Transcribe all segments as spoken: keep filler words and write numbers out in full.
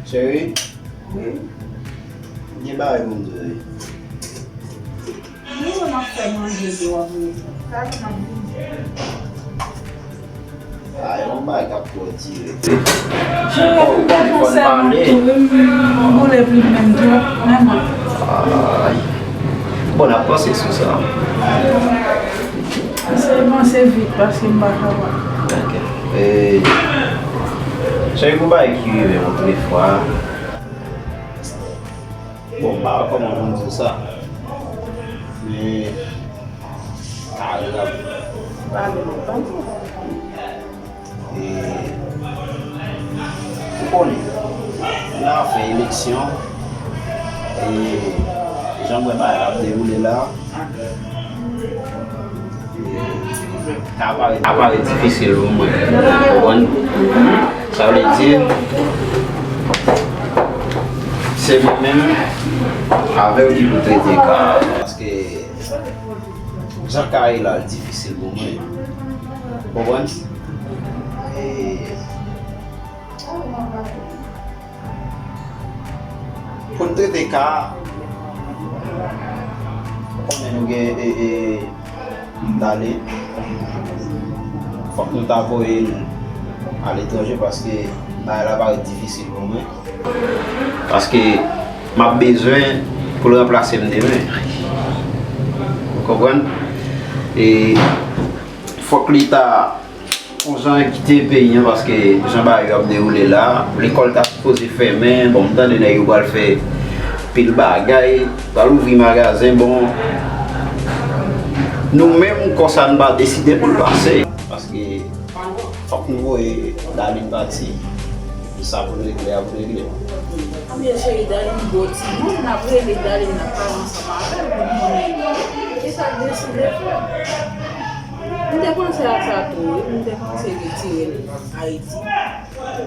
Cheri, wi, gen bagay pou m di w. Mwen menm ap fè manje tou, w ap rele. Sa ki nan bouch. Ay, yon bagay k ap twò dire. Cheri, ou te konsèy mwen tou, wi, m boule plim menm tou, vrèman. Ay. Bon, n ap panse sou sa. Eseye panse vit, paske m pa kapab. Ok. E, cheri, pou bagay ki rive m otrefwa, bon, m pa wè kòman pou m di w sa. Men, pa grav. Pale, m ap tande. E, ou konnen, nan afè eleksyon, e, jan m wè bagay la ap dewoule la, e, sa parèt, sa parèt difisil pou mwen. Ou konprann? Sa vle di, se mwen menm avè w ki pou trete ka a. Paske jan ka ye la, l difisil pou mwen. Konprann? E, pou n trete ka a, ou konnen nou gen, e, e, Dale. Fòk nou ta voye l aletranje paske bagay la parèt difisil pou mwen. Paske m ap bezwen pou l ranplase m demen. Ou konprann? E fòk li ta yon jan kite peyi an, paske jan bagay yo ap dewoule la, lekòl ta sipoze fèmen. Bon, m tande nèg yo pral fè pil bagay, pral ouvri magazen. Bon, nou menm, konsa n pa deside pou l pase, paske fòk nou voye Darline pati. Sa pou n regle a, pou n regle. Ebyen, cheri, Darline gwo timoun, n ap rele Darline, n ap pale ansanm avè l pou n konnen kisa l deside fè. M te panse a sa tou, wi. M te panse retire l Ayiti.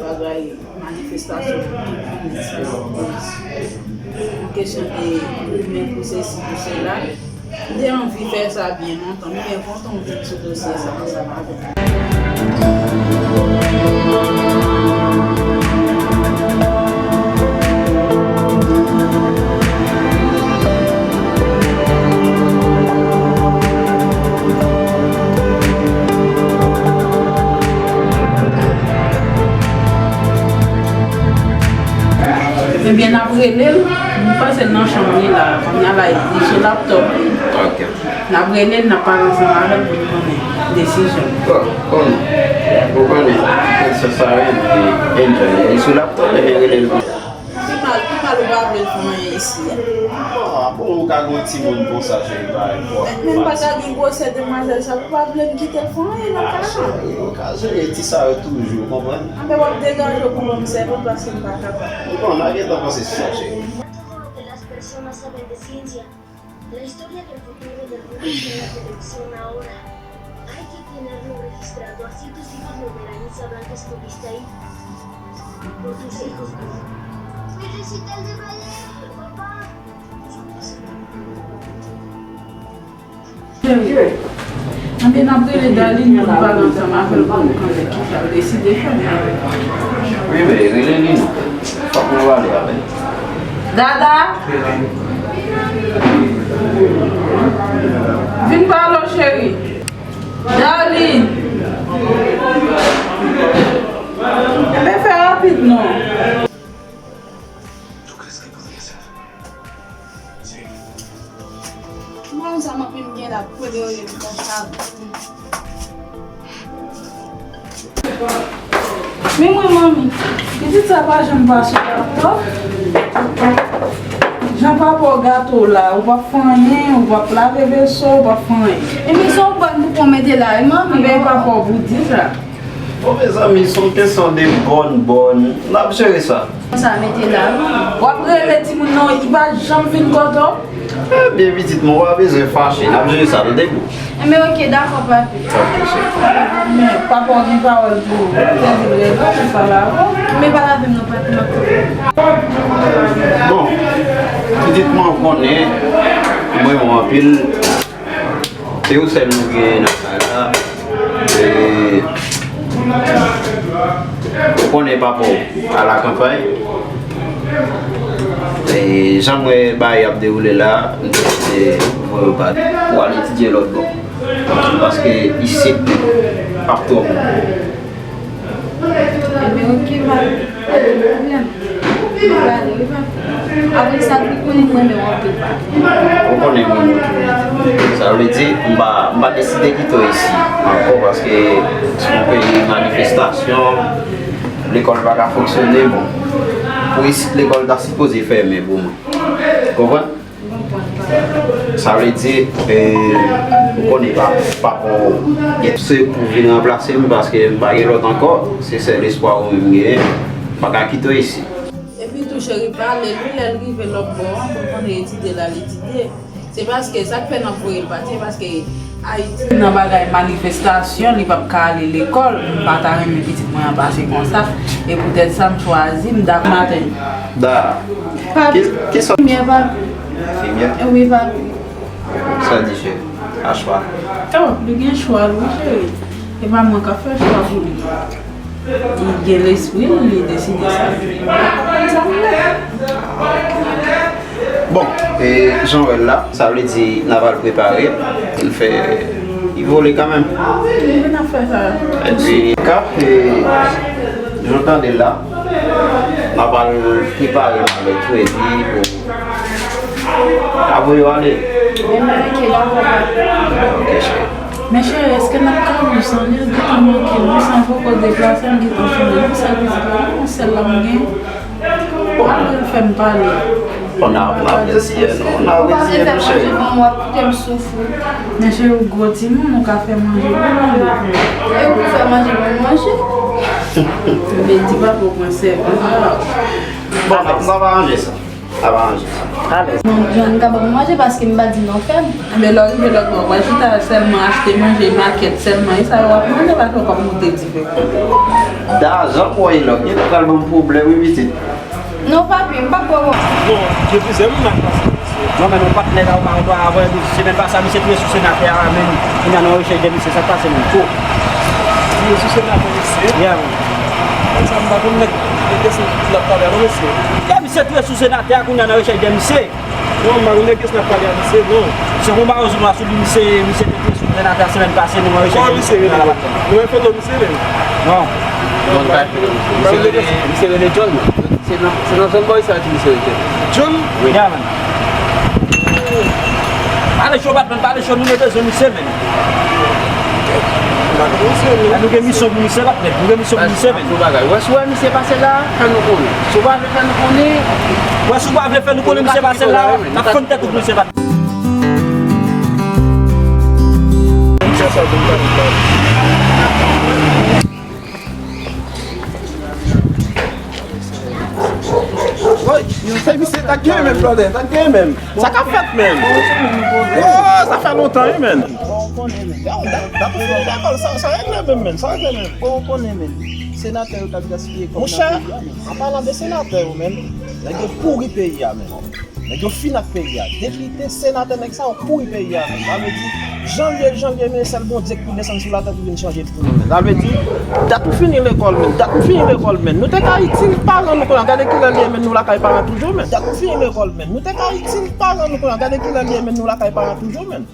Bagay manifestasyon pou tout moun, sa yo poze. Pou kesyon de goumen, pou sesi, pou sela. M te anvi fè sa byen lontan. M byen kontan w vin sou dosye sa ansanm avè m. Ebyen, n ap rele l. M panse l nan chanm li la. Kounye a la, li sou laptop li. Ok. N ap rele l, n ap pale ansanm avè l pou n konnen desizyon l. Bon, bon. Ou konnen, se sa, wi, li enjoy. Li sou laptop, ebyen, rele l. Pi mal, pi mal ou pa vle l fè anyen isi a. Ah, bon, ou ka gen yon timoun konsa, cheri, pa enpòt. Men m pa ka gen gwosè demwazèl sa, ou pa vle m kite l fè anyen nan kay la. Ah, cheri, ou ka jere ti sa yo toujou, ou konprann? Anben, w ap degaje w pou ban m sèvant paske m pa kapab. Bon, n a gentan panse sou sa, cheri. Las personas saben de ciencia. La historia del futuro del mundo está en la televisión ahora. Hay que tenerlo registrado, así tus hijos no verán y sabrán que estuviste ahí. Por tus hijos, no. Mi recital de ballet, papá. Serye. Anben, n ap rele Darline pou n pale ansanm avè l pou n konnen kisa l deside fè. Wi, men rele li non. Fòk nou pale avè l. Dada! Vin pale w, cheri. Darline! Enben, fè rapid non. Mwen sa m ap vin gen la pou deranje m konsa. Men mwen, manmi, pitit sa pa janm pa sou laptop. Jan papa w gate w la, ou p ap fè anyen, ou p ap lave veso, ou p ap fè anyen. E men sa w pran pou pran mete la, e manmi? Anben, papa w pou di sa. Bon, mezanmi, se yon kesyon de bòn, bòn. N ap jere sa. Sa mete la, wi. W ap rele timoun nan, li pa janm vin kote w. Ebyen, pitit mwen, w pa bezwen fache. N ap jere sa, tande, boo. Enben, oke, dakò, papi. Ok, cheri. Men, papa w gen pawòl pou w. Sèvi l rezon, pou l pale avè w. Men pale avè m non, papi, m ap tande. Bon, pitit mwen, w konnen, mwen renmen w anpil. Se ou sèl nou genyen nan kay la. E, Konnen papa w a la kanpay. E jan m wè bagay ap dewoule la, m deside voye w pati pou w al etidye lòt bò. Paske isit p ap twò bon. Ebyen, oke, papi. Pa gen pwoblèm. Nou prale, wi, papi. Apre sa, tou konnen m renmen w anpil, papi. Ou konnen m renmen w tou. Sa vle di, m pa, m pa deside kite w isi ankò, paske se yon peyi manifestasyon, lekòl pa ka fonksyone, bon. Pou isit, lekòl ta sipoze fèmen pou mwen. Konprann? Sa vle di, e, ou konnen pa, pa pou, se pou vin ranplase m paske m pa gen lòt ankò, se sèl espwa ou menm m genyen, m pa ka kite w isi. Epi tou, cheri, pale, wi, lè l rive lòt bò an, pou l konnen etidye l al etidye. Se paske sa k fè n ap voye l pati, se paske Ayiti nan bagay manifestasyon, li p ap ka ale lekòl. M pa ta renmen pitit mwen an pase konsa. E poutèt sa, m chwazi, m dakò maten. Da. Papi, ki, ki sòt? Fimyè, papi. Fimyè? Wi, papi. Sa di cheri? A chwa. Oh, li gen chwa l, wi, cheri. E pa mwen k ap fè chwa pou li. Li gen lespri l, li deside sa l vle. Sa l vle. Bon, e, jan w wè l la, sa vle di n ap al prepare l. L fè, li vole kanmenm. Wi, n ap fè sa. Epi, ka, e, jan w tande l la, n ap al prepare l avèk tou, epi, bon, n ap voye w ale. Men, men, ok, dakò, papa. Ok, cheri. Men cheri, èske n ap ka wè w san li? L gentan manke m, san poko deplase, m gentan fini. Yon sèl pitit la, yon sèl la m gen. Malgre l fè m pale. Bon, n a, n a reziye nou, n a reziye nou, cheri. Ou pa vle fè manje pou mwen, w ap kite m soufri. Men cheri, ou gwo timoun, ou ka fè manje pou mwen. E ou pou fè manje pou mwen, cheri? Men di papa w pran sèvis la. Bon, n a, n ap aranje sa. Sa va ranje sa. Alèz. Bon, John ka ban m manje paske m pa di non fèb. Enben, lè w rive lòt bò, w pral chita sèlman achte manje makèt sèlman. E sa yo w ap manje paske w p ap moute dife. Da, jan m wè Enòk, Enòk pral ban m pwoblèm, wi, pitit. Non, papi, m p ap pran pwoblèm. Bon, gen plizyè moun nan k pase. Non, men yon patnè la, ou pa wè avan, epi semèn pase a, misye touye sou senatè a, men kounye a nan rechèch de misye, sa k pase menm? Ko? Touye sou senatè, mesye? Yeah, man. Sa m pa konn nèg, nèg ki l ap pale a, non, mesye. Yeah, misye touye sou senatè a, kounye a nan rechèch de misye. Non, m pa konn nèg ki l ap pale a, mesye, non. Se konba yo jounal sou li, misye, misye te touye sou senatè a semèn pase, nou nan rechèch de misye. Kòman misye rele menm? Nou wè foto misye menm? Non. Non, pa foto misye. Misye rele, misye rele John, man. Se nan, se nan zòn Bòy sa yo di misye rete. John? Wi. Yeah, man. Pale cho, Batman, pale cho, nou, nou bezwen misye, man. Nou gen misyon pou misye, Batman, nou gen misyon pou misye, man. Sou bagay. Wè, si w wè misye pase la, fè nou konnen. Si w pa vle fè nou konnen, wè, si w pa vle fè nou konnen misye pase la, n ap fann tèt ou pou misye, Batman. Woy, se misye ta gen menm, brother, ta gen menm. Sa k ap fèt, menm? Oh, sa fè lontan, wi, menm. Bon, ou konnen, menm. Yo, dat, dat ou fin lekòl, sa, sa regle menm, menm, sa regle menm. Bon, ou konnen, menm. Senatè yo t ap gaspiye kòb nan peyi a, menm. Monchè, an palan de senatè yo, menm, nèg yo pouri peyi a, menm. Nèg yo fin ak peyi a. Depite, senatè, nèg sa yo pouri peyi a menm. Sa vle di, jan l ye, jan l ye, men sèl Bondye k pou desann sou latè pou vin chanje l pou nou menm. Sa vle di, dat m fini lekòl menm, dat m fini lekòl menm. Nou te ka itil paran nou kounye a. Gade kilè l ye menm, nou lakay paran toujou menm. Dat m fini lekòl menm. Nou te ka itil paran nou kounye a. Gade kilè l ye menm, nou lakay paran toujou menm.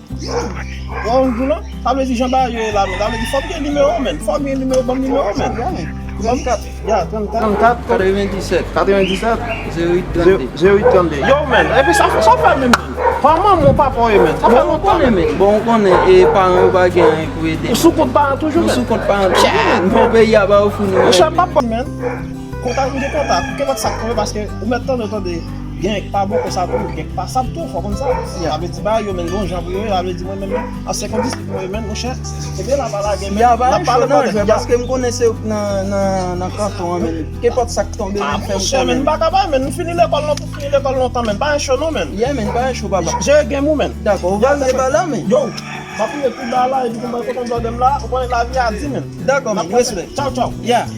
Ou konprann, sa vle di jan bagay yo ye la menm. Sa vle di fò m gen nimewo menm. Fò m gen nimewo, ban m nimewo menm. Trannkat. Ya, trannkat. Trannkat, katrevendisèt. Katrevendisèt. Zewo uit trannde. Zewo uit trannde. Yo, menm. Epi sa, sa w fè menm, menm? Kòman mon papa w ye, menm? Sa fè lontan, menm. Bon, ou konnen, menm. Bon, ou konnen, e paran yo pa gen anyen pou ede. Ou sou kont paran toujou, menm? Ou sou kont paran toujou, menm. Bon, peyi a pa ofri nou anyen, menm. Monchè, papa, menm. Kontak, m gen kontak. Kenpòt sa k tonbe, paske ou mèt tande, tande. Gen k pa bon konsa tou, gen k pa sab tou, fò konn sa. Sa vle di bagay yo menm gon jan pou yo ye, sa vle di mwen menm, ansyen kondisip mwen menm, monchè, se gen la pa lage, men n ap pale pandan. Paske m konnen se nan, nan, nan kanton an, men kenpòt sa k tonbe, men fè m konnen. Monchè, men m pa ka bay, men m fini lekòl lontan, fini lekòl lontan, men pa gen cho non, men. Yeah, men pa gen cho, papa. Jere game ou, men. Dakò, ou va rive pa la, men. Yo, m ap rive pi ba la, epi konn bay kote m blòdè m la, ou konnen lavi a di, men. Dakò, men, respè. Tchaw, tchaw. Yeah.